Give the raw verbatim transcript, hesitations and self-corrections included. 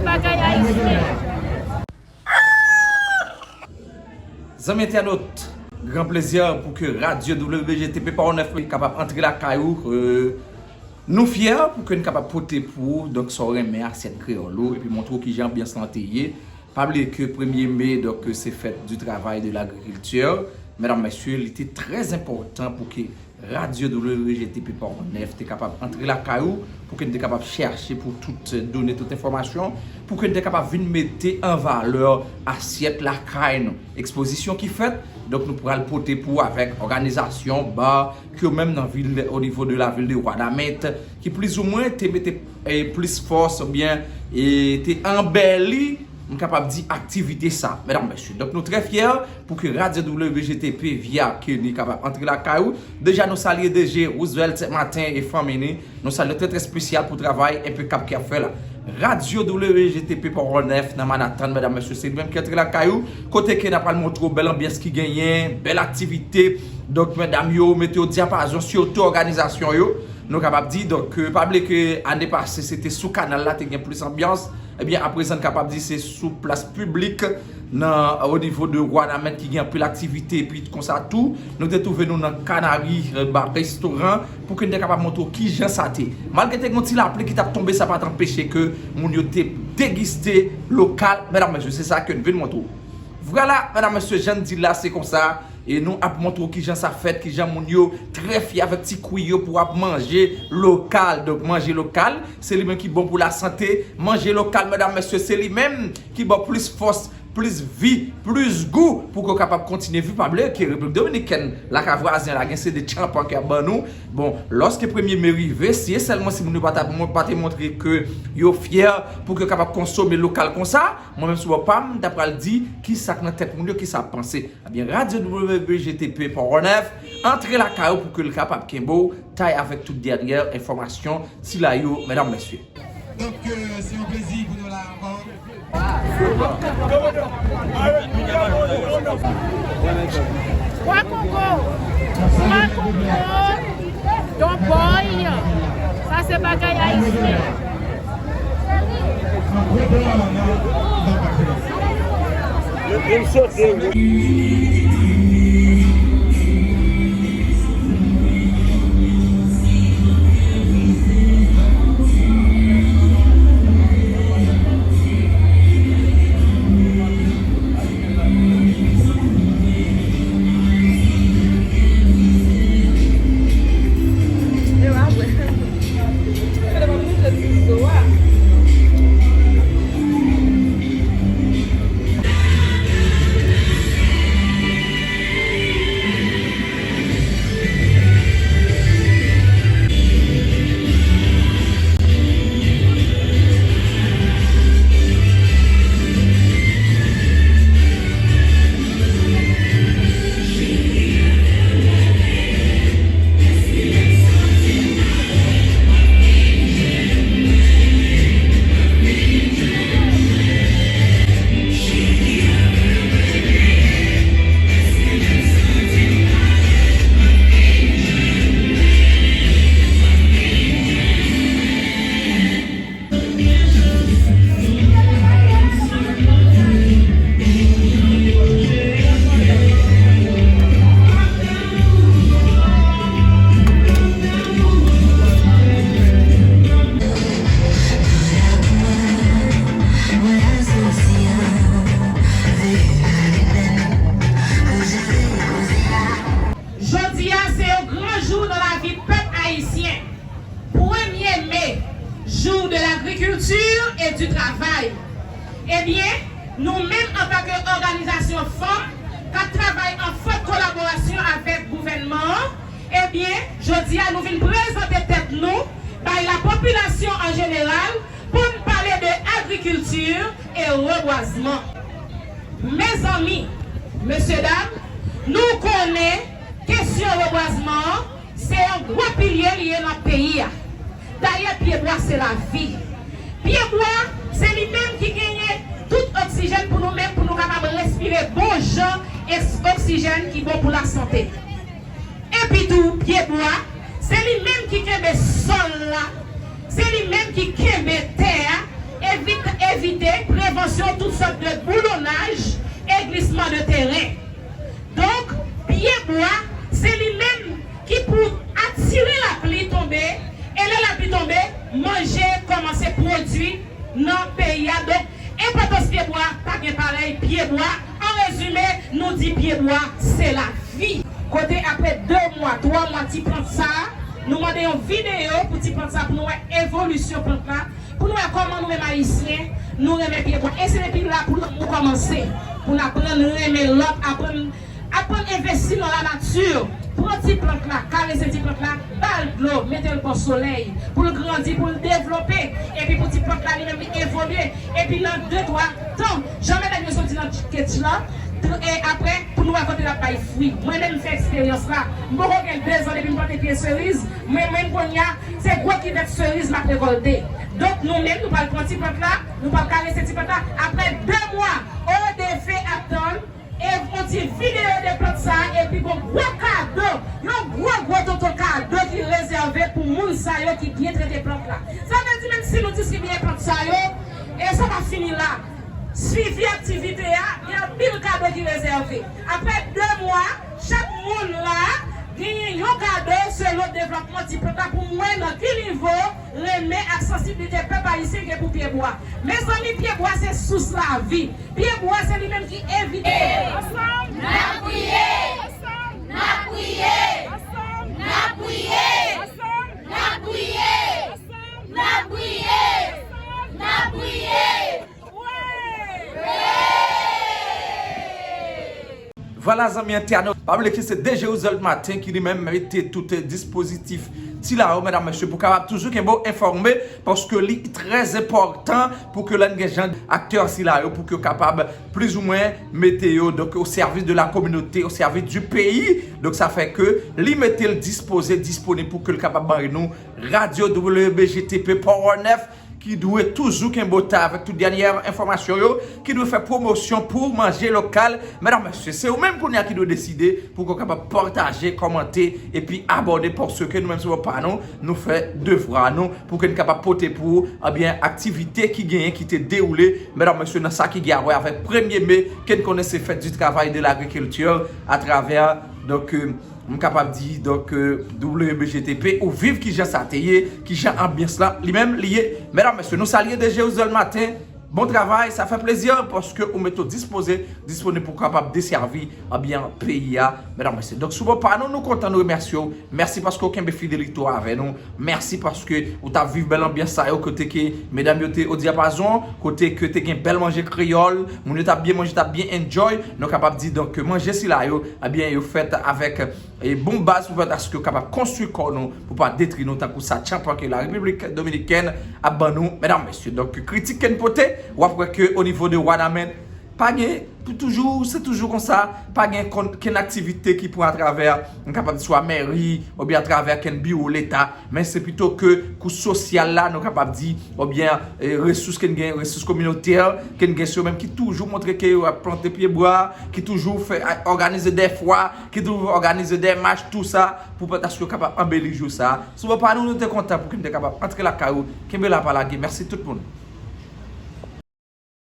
Bagay ayisyen. Zanmi entènot, gran plezi pou ke Radyo W B G T P Pawonèf kapab antre lakay ou. Euh, nou fyè pou ke n kapab pote pou ou, donk, sa w renmen, asyèt kreyòl ou, epi montre w kijan anbyans lan te ye. Pa bliye ke premye me, donk, se fèt du travail de l'agriculture. Medam, mesye, li te trè enpòtan pou ke Radyo W G T P Pawonèf te kapab antre lakay ou, pou ke n te kapab chèche pou tout done, tout enfòmasyon, pou ke n te kapab vin mete an valè asyèt lakay nou. Ekspozisyon ki fèt, donk, nou pral pote pou ou avèk òganizasyon, bar, ke yo menm nan vil, o nivo de lavil de Wanament, ki plizoumwen te mete, eh, plis fòs oubyen, eh, te anbèli, m kapab di, aktivite sa, medam, mesye. Donk, nou trè fyè pou ke Radyo W G T P via ke li kapab antre lakay ou. Deja, nou salye D J Roosevelt Maten e fanmi ni. Nou salye trè, trè espesyal pou travay enpekab ke y ap fè la. Radyo W G T P Pawonèf nan Manhattan, medam, mesye, se li menm ki antre lakay ou, kote ke n ap pral montre w bèl anbyans ki genyen, bèl aktivite. Donk, medam yo, mete yo dyapazon, sitou òganizasyon yo, nou kapab di. Donk, euh, pa bliye ke ane pase, se te sou kanal la, te gen plis anbyans. Ebyen, aprezan, n kapab di se sou plas piblik, nan, o nivo de Wanament ki gen anpil aktivite, epi konsa tou, nou te twouve nou nan Canary, euh, Bar Restaurant, pou ke n te kapab montre w kijan sa te. Malgre te gen yon ti lapli ki t ap tonbe, sa pa t anpeche ke moun yo te degiste lokal. Medam, mesye, se sa ke n vin montre w. Vwala, medam, mesye, jan n di la, se konsa. E nou ap montre w kijan sa fèt, kijan moun yo trè fyè avèk ti kwi yo pou ap manje lokal. Donk, manje lokal, se li menm ki bon pou lasante. Manje lokal, medam, mesye, se li menm ki ba w plis fòs, plis vi, plis gou pou ke w kapab kontinye viv. Pa bliye ke Repiblik Dominikèn, lakay vwazen la, gen se de tchanpan ke y ap ban nou. Bon, lòske premye me rive, si e sèlman si moun yo pa t ap mon-, pa te montre ke yo fyè pou ke yo kapab konsome lokal konsa, mwen menm sou bò pa m, m ta pral di kisa k nan tèt moun yo, kisa y ap panse. Ebyen, Radyo W B G T P Pawonèf antre lakay ou pou ke l kapab kenbe w tay avèk tout dènyè enfòmasyon sila yo, medam, mesye. Donk, euh, se yon plezi pou nou la ankò. Kwa Kongo! Kwa Kongo! Don Boy! Sa se bagay ayisyen. Jodi a, se yon gran jou nan lavi pèp ayisyen. Premye me, jour de l'agriculture et du travail. Ebyen, nou menm antanke òganizasyon fanm k ap travay an fwòt kolaborasyon avèk gouvènman an, ebyen, jodi a nou vin prezante tèt nou bay lapopilasyon an jeneral pou n pale de agrikilti e rebwazman. Mezanmi, mesyedam, nou konnen kesyon rebwazman an, se yon gwo pilye li ye nan peyi a. Dayè, pyebwa se lavi. Pyebwa, se li menm ki genyen tout oksijèn pou nou menm, pou nou kapab respire bon jan eks-, oksijèn ki bon pou lasante. Epi tou, pyebwa, se li menm ki kenbe sòl la, se li menm ki kenbe tè a, evi-, evi-, Prevansyon tout sòt de boulonnaj e glisman de teren. Donk, pye bwa, se li menm ki pou atire lapli tonbe, e lè lapli tonbe, manje kòmanse pwodui nan peyi a. Donk, enpòtans pye bwa pa gen parèy, pye bwa, an rezime, nou di pye bwa se lavi. Kote apre de mwa, twa mwa ti plant sa a, nou mande yon videyo pou ti plant sa pou nou wè evolisyon plant la, pou nou wè kòman nou menm Ayisyen, nou renmen pye bwa. E se depi la pou lanmou kòmanse, pou n aprann renmen lòt, aprann, aprann envesti nan lanati. Pran ti plant la, karese ti plant la, ba l dlo, mete l bò solèy, pou l grandi, pou l devlope, epi pou ti plant la li menm li evolye, epi nan de, twa tan, jan medam yo soti nan ketch la, e apre, pou nou wè kote l ap bay fwi. Mwen menm, m fè eksperyans la. M poko gen de zan depi m plante pye seriz. Mwen menm, kounye a, se gwo kivèt seriz m ap rekòlte. Donk, nou menm, nou pral pran ti plant la, nou pral karese ti plant la. Apre de mwa, o de fe ap tann, e yon ti videyo de plant sa a, epi gon gwo kado, yon gwo, gwo tonton kado ki rezève pou moun sa yo ki byen trete plant la. Sa vle di, menm si nou distribiye plant sa yo, e sa pa fini la. Swivi aktivite a, gen anpil kado ki rezève. Apre de mwa, chak moun la genyen yon kado selon devlòpman ti plant la pou m wè nan ki nivo renmen ak sansiblite pèp ayisyen gen pou pye bwa. Mezanmi, pye bwa se sous lavi. Pye bwa se li menm ki evite. Ansanm, n a priye. Ansanm, n a priye. Ansanm, n a priye. Ansanm, n a priye. Ansanm, n a priye. Ansanm, n a priye. Vwala, zanmi entènot, pa bliye ke se D J Ozèl Maten ki li menm mete tout dispozitif sila yo, medam, mesye, pou kapab toujou kenbe w enfòme, paske li trè enpòtan pou ke lè n gen jan aktè sila yo, pou ke yo kapab plizoumwen mete yo, donk, o sèvis de la kominote, o sèvis di peyi. Donk, sa fè ke li mete l dispoze, disponib pou ke l kapab bay nou radyo W B G T P Power nèf, ki dwe toujou kenbe w ta avèk tout dènyè enfòmasyon yo, ki dwe fè pwomosyon pou manje lokal. Medam, mesye, se ou menm kounye a ki dwe deside pou ke w kapab pataje, kòmante, epi abòne, paske nou menm sou bò pa nou, nou fè devwa nou pou ke n kapab pote pou ou, ebyen, aktivite ki genyen, ki te dewoule, medam, mesye, nan sa ki gen a wè avèk premye me, ke n konnen se fèt di travay de lagrikilti atravè, donk, euh, m kapab di, donk, euh, W B G T P, ou viv kijan sa te ye, kijan anbyans lan li menm li ye. Medam, mesye, nou salye D J Ozèl Maten. Bon travay, sa fè plezi paske ou mete w dispoze, disponib pou kapab desèvi, ebyen, peyi a, medam, mesye. Donk, sou bò pa nou, nou kontan, nou remèsye w. Mèsi paske w kenbe fidelite w avè nou. Mèsi paske ou t ap viv bèl anbyans sa yo, kote ke medam yo te o dyapazon, kote ke te gen bèl manje kreyòl, moun yo t ap byen manje, t ap byen enjoy. Nou kapab di, donk, ke manje sila yo, ebyen, yo fèt avèk e bon baz pou pèmèt aske w kapab konstwi kò nou, pou pa detwi nou tankou sa tchanpan ke la Repiblik Dominikèn ap ban nou, medam, mesye. Donk, kritik ke n pote, w ap wè ke o nivo de Wanament, pa gen, pou toujou, se toujou konsa, pa gen konn, kenn aktivite ki pran atravè, m kapab di swa mèri, oubyen atravè kenn biwo Leta, men se pito ke kou sosyal la, nou kapab di, oubyen, e, resous ke n gen, resous kominotè, ke n gen, se yo menm ki toujou montre ke yo ap plante pye bwa, ki toujou fè, a, òganize dè fwa, ki toujou òganize dè mach, tou sa, pou pèmèt aske yo kapab anbeli jou sa. Sou bò pa nou, nou te kontan pou ke n te kapab antre lakay ou, kenbe la pa lage. Mèsi tout moun.